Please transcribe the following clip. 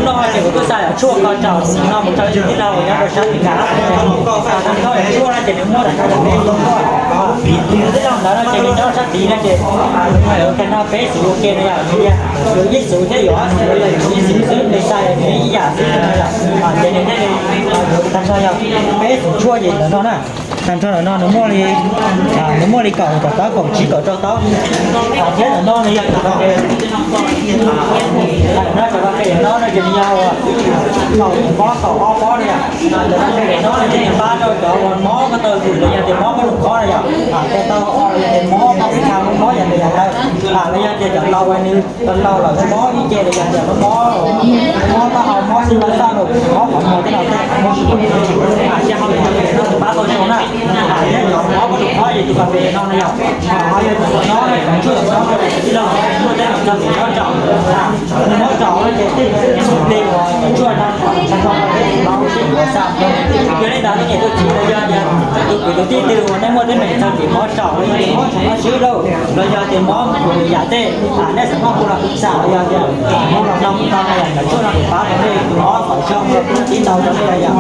No ces kuv twb xa tshuaj ko rau no mus rau ib tug tij laug nyob rau sab Meskas. Tag nrho tshuaj no ces nws muaj tag nrho peb xus tshuaj. Tus tij laug ntawd no ces nws nyob sab tid no ces tag nrho peb xus ua ke no yom, nws yog yuav ib xus thiab yuav ob xus, yuav yog yuav ib xus xwb, nws xa nws ib yam xwb no yom. Ces nws thiaj li tag nrho yog peb xus tshuaj ces ntawm no na. Tag nrho ntawm no nws muaj li, nws muaj li kaum, kaum plaub, kaum tsib, kaum rau tau. Thiab ntawm no nws yog cov paj ke, no cov paj ke no no ces nws yog kaum pob, kaum ob pob li yom. Cov paj ke no no ces nws pab rau cov uas mob ko taw vwm los yog tias mob koj lub qhov no yom, tej tau o los yog tias mob koj txhab lub mob yog tias yam ntawd, los yog tias cov laus uas nws tau laus lawm mob ib ce los yog tias mob, mob taub hau, mob xib pab xaj los mob qhov muag tej no, ces hauv no pab tau zoo na. Thiab cov mob koj lub qhov ces tus paj ke no no yom, ho yog cov no, cov tshuaj no no ces tij laug muaj teeb meem txog kev mob raum. Mob raum no ces tej tus tij uas cov tshuaj no tag nrho peb tus no sib yuav xa. Yog li ntawd tus niam tus txiv los yog tias tus kwv tus tij twg uas nej muaj teeb meem txog kev mob raum los yog tias mob raum mob swb lauj, los yog tias mob yam tej, nej xav noj kuv los kuv xa los yog tias kuv los no kuv tau no yom, cov tshuaj no kuv pab rau nej tus mob kom zoo los kuv tib tau rau nej los yom.